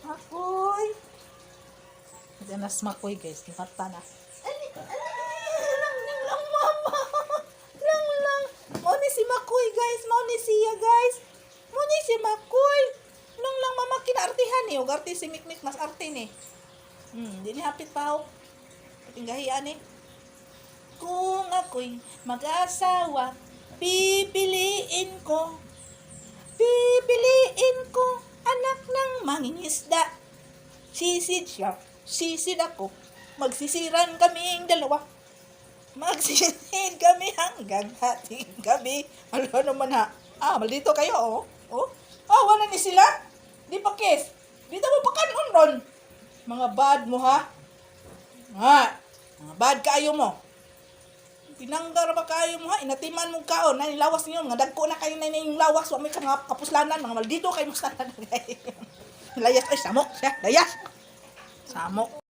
Makoy. Ito na si Makoy, guys. Mata na. Ali, ali, lang lang lang, mama. Lang lang. Mao ni si Makoy, guys. Mao ni siya, guys. Mao ni si Makoy. Lang lang, mama, kinaartihan ni. Ug arte si Mikmik, mas arte ni. Di ni hapit pa ako. Patinggahian eh. Kung ako'y mag-asawa, pipiliin ko. Pipiliin ko anak ng mangingisda. Sisid siya, sisid ako. Magsisiran kaming dalawa. Magsisid kami hanggang hating gabi. Ano naman ha? Ah, maldito kayo, oh. Oh, oh, wala ni sila. Di pa kiss. Dito mo pa kanon ron. Mga bad mo ha. Ha? Mga bad kaayo mo. Pinanggar ba kayo mo ha? Inatiman mong kaon. Na lawas niyo. Mga dagko na kayo na yung lawas. Wa may kapuslanan. Mga maldito kayo mo sana. Layas. Ay, samok siya. Layas. Samok.